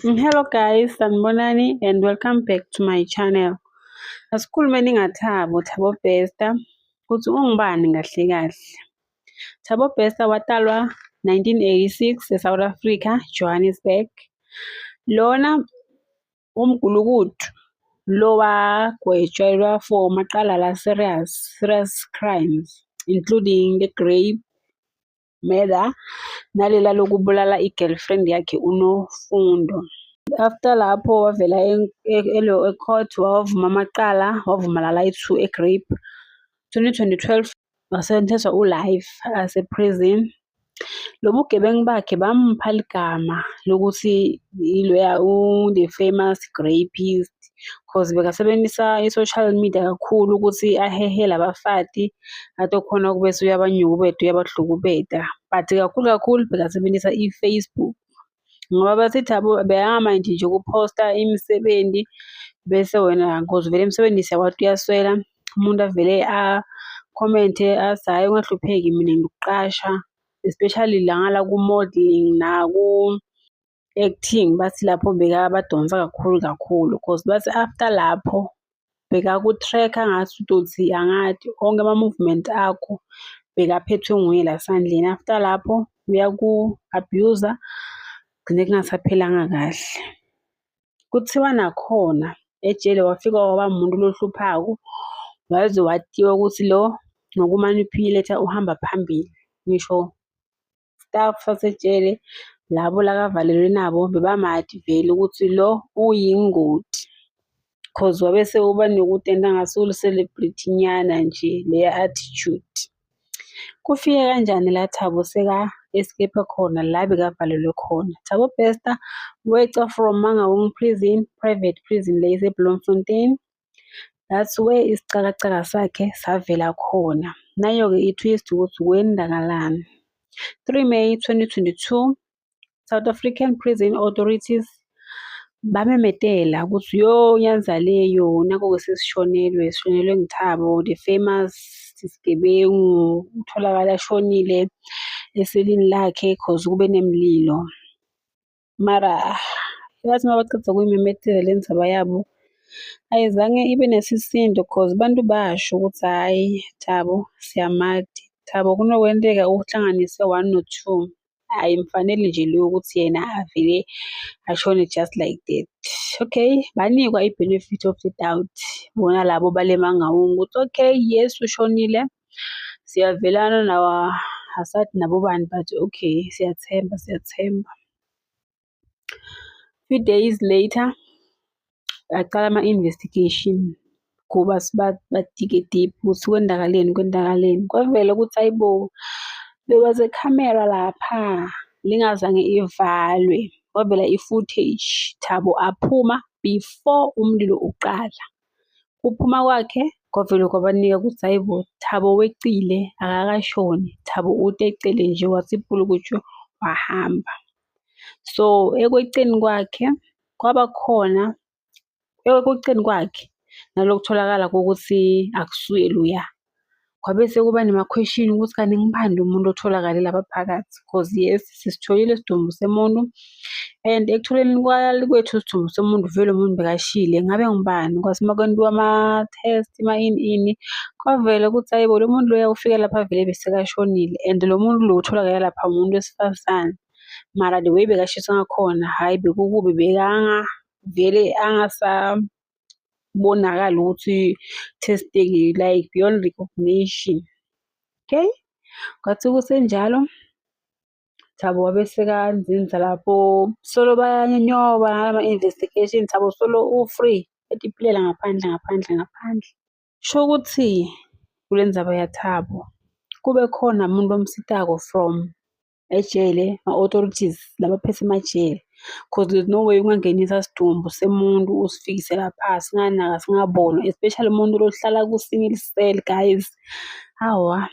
Hello guys, sanibonani and welcome back to my channel. Asikhulumeni ngaThabo, Thabo Bester, ukuthi ungubani kahle kahle. Thabo Bester watalwa 1986 eSouth Africa, Johannesburg. Lona umgulukudu lo wagwetshelwa for amacala la serious, serious crimes including the rape, murder, nalela lokubulala i-girlfriend yakhe uNofundo. After lapho wavela e-court wavuma amacala, wavuma la ayi-two e-rape. 2012 wasenthezwa u-life ase-prison. Lobu bugebengu bakhe bampha ligama lokuthi iloya the famous rapist 'cause bekasebenzisa i-social media kakhulu ukuthi ahehe labafati atokhona ukubese uyabanyukubeta uyabahlukubeta. But kakhulu kakhulu bekasebenzisa i-Facebook ngoba bathi Thabo bekangamayindi nje ukuphosta imisebenzi bese wena 'cause vele imisebenzi siyakwati uyaswela, umuntu avele a-comment-e athi hhayi ungahlupheki mina ngikuqasha, especially la ngala ku-modelling naku-acting bathi lapho bekabadonsa kakhulu kakhulu 'cause bathi after lapho bekaku-track-a ngathi utothi angati onke ama-movement akho bekaphethwe nguye la esandleni. After lapho uyaku-abuse-a kugcine kungasaphelanga kahle. Kuthiwa nakhona ejele wafika waba umuntu lohluphako waze watiwa ukuthi lo ngoku-manipulate-a uhamba phambili. Ngisho staff sasejele labo lakavalelwe nabo bebamati vele ukuthi lo uyingoti 'cause wabe sewuba nokutenda ngathi uli-celebrity nyana nje leya attitude. Kufike kanjani la Thabo seka-escape-a khona la bekavalelwe khona? Thabo Bester weca from Mangaung Prison, private prison le ese-Bloemfontein. That's where isicakacaka sakhe savela khona. Nayo-ke i-twist ukuthi kwenzakalani. 3 May 2022, South African Prison Authorities bamemetela ukuthi yo Nyanzaleyo nakho-ke sesishonelwe, sishonelwe nguThabo the famous sigebengu utholakala ashonile eselini lakhe 'cause kube nemlilo. Mara bathi mabaceda ukuyimemetela le ndzaba yabo ayizange ibe nesisindo 'cause abantu basho ukuthi hhayi Thabo siyamati, Thabo kunokwenteka uhlanganise one no-two. Ayimfaneli nje lo ukuthi yena avele ashone just like that. Okay, banikwa i-benefit of the doubt bona labo bale Mangaung ukuthi okay yes ushonile siyavelana nawa asathi nabo bani but okay siyathemba siyathemba. Few days later aqala ama-investigation kuba ba-dig-e deep ukuthi kwenzakaleni kwenzakaleni. Kwavela ukuthi hayi bo there was a camera lapha lingazange ivalwe, kwavela i-footage Thabo aphuma before umlilo uqala. Kuphuma kwakhe kwavele kwabanika ukuthi hhayi bo Thabo wecile akakashoni, Thabo utecele nje wathi pulukutshu wahamba. So ekweceni kwakhe kwaba khona ekweceni kwakhe nalokutholakala kokuthi akusuye loya. Kwabe sekuba nama-question ukuthi kanti ngubani lo muntu otholakale lapha phakathi 'cause yes sisitholile isidumbu semuntu and ekutholeni kwethu isidumbu somuntu vele umuntu bekashile ngabe ngubani. Kwathi makwentiwa ama-test ma ini ini kwavela ukuthi hhayi bo lo muntu loya ufike lapha vele besekashonile and lo muntu lo otholakale lapha umuntu wesifazane. Mara the way bekashisa ngakhona hhayi bekukubi vele angasabonakali ukuthi test-ekile like beyond recognition. Okay, kwathi kusenjalo Thabo wabe sekanzinza lapho solo bayanyonyoba ngalama-investigation Thabo solo u-free etiphilela ngaphandle ngaphandle ngaphandle. Sho ukuthi kule ndzaba yaThabo kube khona umuntu omsitako from ejele ma-authorities labaphethe emajele 'cause there's no way ungangenisa sidumbu semuntu usifikise lapha singanaka singabonwa especially umuntu lohlala ku-single cell guys. Hawa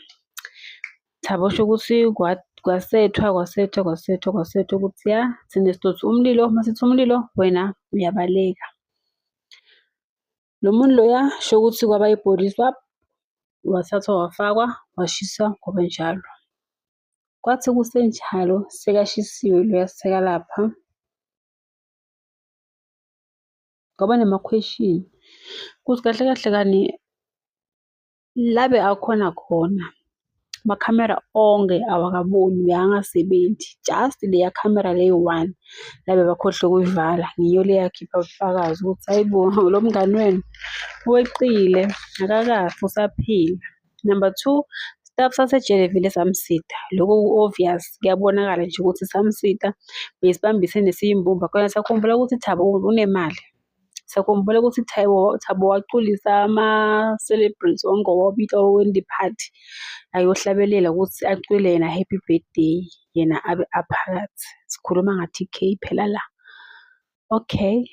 Thabo sho ukuthi kwasethwa kwasethwa kwasethwa kwasethwa ukuthi ya thina sidothi umlilo masithi umlilo wena uyabaleka. Lo muntu loya sho ukuthi kwaba i-body swap wathathwa wafakwa washiswa kwaba njalo. Kwathi kusenjalo sekashisiwe loya sekalapha. Kwaba nema-question ukuthi kahle kahle kani la bekakhona khona amakhamera onke awakaboni bekangasebenti, just leya khamera leyi-one la bebakhohlwe ukuyivala ngiyo le yakhipha ubufakazi ukuthi hhayi bo lo mngani wenu weqile akakafi usaphila. Number two, staff sasejele vele samsida, loko ku-obvious kuyabonakala nje ukuthi samsida besibambisene siyimbumba. Kona siyakhumbula ukuthi Thabo unemali, siyakhumbula ukuthi Thabo waculisa ama-celebrity wonke wawabita wawenta iphathi ayohlabelela ukuthi acule yena happy birthday, yena abe aphakathi. Sikhuluma nga-T_K phela la. Okay,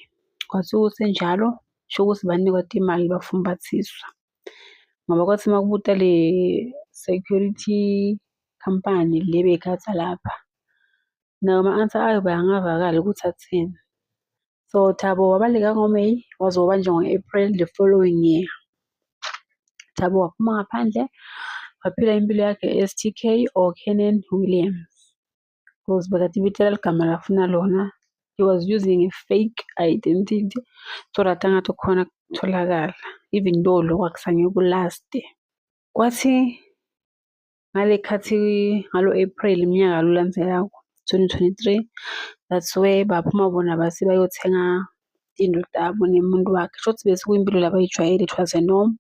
kwathiwa kusenjalo, kusho ukuthi banikwa timali bafumbathiswa. Ngoba kwathi uma kubuta le security company le beyikhatha lapha, nawo ama-answer ayo bekangavakali ukuthi athini. So Thabo wabaleka ngoMeyi, waze wabanjwa ngo-April the following year. Thabo waphuma ngaphandle, waphila impilo yakhe as-T_K or Kenan Williams. Cause bekatibitela ligama lafuna lona. He was using a fake identity so that angathi kutholakala even though lokho akusange ku-last-e. Kwathi ngale khathi ngalo April mnyaka lo olandzelako 2023, that's where baphuma bona base bayothenga tintfo tabo nemuntu wakhe. Shuthi bese kuyimpilo le abayijwayele it was a norm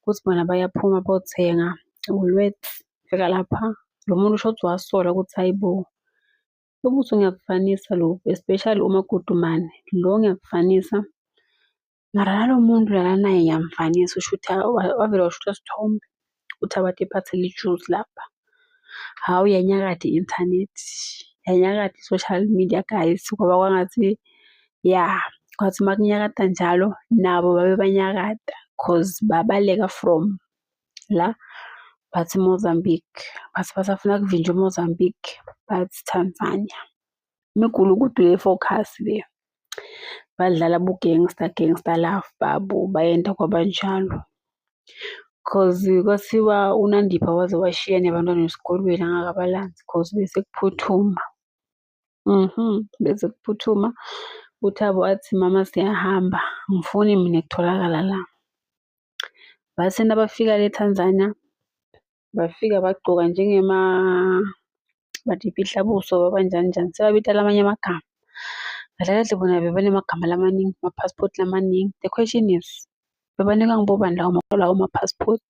ukuthi bona bayaphuma bayothenga e-Woolworths. Fika lapha lo muntu shuthi wasola ukuthi hayi bo, lobuso ngiyabufanisa lobu especially uMagudumane lo ngiyabufanisa. Mara nalo muntu lana naye ngiyamfanisa shuthi wavele washutha isithombe uthi abatiphathele ijuzi lapha. Hawu yanyakata i-inthanethi, yanyakata i-social media guys kwaba kwangathi ya kwathi makunyakata njalo nabo babe banyakata cause babaleka from la bathi Mozambique, bathi basafuna kuvinjwa eMozambique bathi Tanzania. Imigulukudu ye-Focus le. Badlala bu-gangster gangster love babo bayenda kwabanjalo. Cause kwathiwa uNandipha waze washiya nebantwana esikolweni angakabalanzi cause bese kuphuthuma. Bese kuphuthuma. UThabo athi mama siyahamba, angifuni mina kutholakala la. Bathi nabafika le Tanzania, bafika bagcoka njengema batifihla buso babanjani njani, sebabita lamanye amagama. Kahle kahle bona bebanemagama lamaningi, ama-passport lamaningi. The question is, bebanikwa ngibobani lawo ma-passport?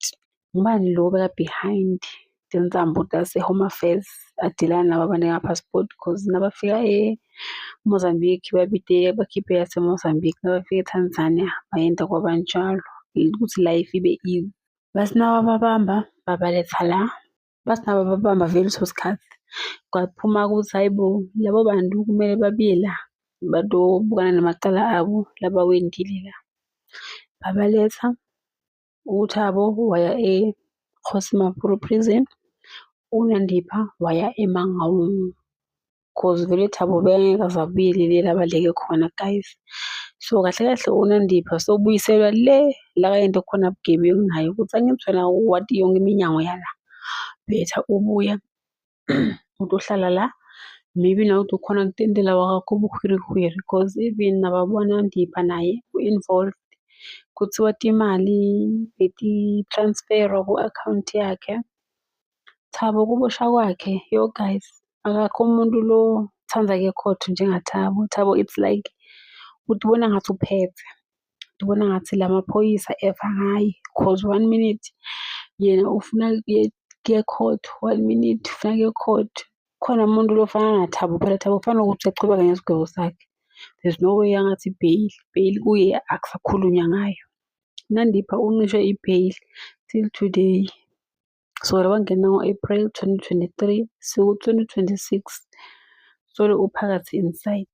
Ngubani lo obeka behind tintsambo tase-Home Affairs adilana nabo abanika ama-passport cause nabafika e-Mozambique babite bakhiphe yase-Mozambique, nabafika e-Tanzania bayenta kwabanjalo ukuthi life ibe easy. Bathi nabababamba babaletha la, bathi nabababamba vele leso sikhathi kwaphuma ukuthi hhayi bo labo bantu kumele babuye la batobukana namacala abo labawentile la. Babaletha, uThabo waya e-Kgosi Mampuru Prison, uNandipha waya eMangaung. Cause vele Thabo bekangeke aze abuyele le la abaleke khona guys. So kahle kahle uNandipha sewubuyiselwa le la kayente khona bugebengu naye ukuthi angithi wena wati yonke iminyango yala. Better ubuye utohlala la maybe nawe utokhona kutentela wakho ubuhwirihwiri cause even nababona naye u-involved. Kuthiwa timali beti-transfer-wa ku-akhawunti yakhe. Thabo ukuboshwa kwakhe, yo guys, akakho umuntu lo otsandza kuya ekhotho njengaThabo. Thabo it's like utibona ngathi uphethe, utibona ngathi lamaphoyisa eva ngaye cause one minute yena ufuna kuya ekhotho, one minute ufuna kuya ekhotho. Kukhona umuntu lofana naThabo phela Thabo kufana nokuthi uyachubeka ngesigwebo sakhe. There's no way angathi i-bail, bail kuye akusakhulunywa ngayo. Nandipha uncishwe i-bail till today. Kusukela wangena ngo-April 2023 siku-2026 solo uphakathi inside.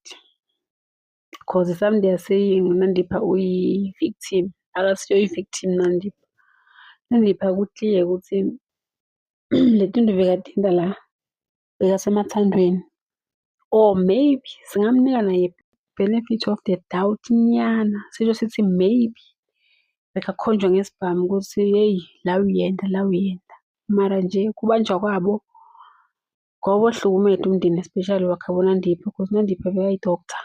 Cause some they are saying Nandipha uyi-victim, akasiyo i-victim Nandipha. Nandipha ku-clear ukuthi le tinto bekatenta la bekasemathandweni or maybe singamnika naye benefit of the doubt nyana sisho sithi maybe bekakhonjwa ngesibhamu ukuthi hheyi la uyenda la uyenda. Mara nje kubanjwa kwabo ngoba ohlukumeza umndeni especially wakhabo Nandipha cause Nandipha bekayi-doctor.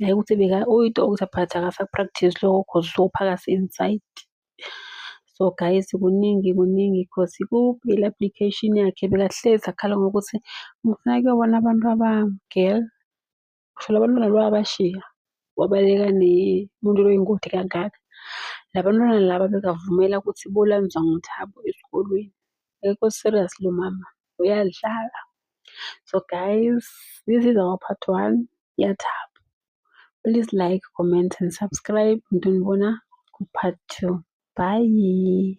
Hhayi ukuthi uyi-doctor but akasaku-practice-i lokho cause sowuphakathi inside. So guys, kuningi kuningi cause ku-bail application yakhe bekahlezi akhala ngokuthi ngifuna ukuyobona abantwabami, girl. Usho la bantwana lowa abashiya wabaleka nemuntu loyingoti kangaka. La bantwana laba bekavumela ukuthi bolandzwa nguThabo esikolweni. Akekho serious lo mama, uyadlala. So guys, this is our part one yaThabo. Please like, comment and subscribe. Ngitonibona ku-part two. Bye.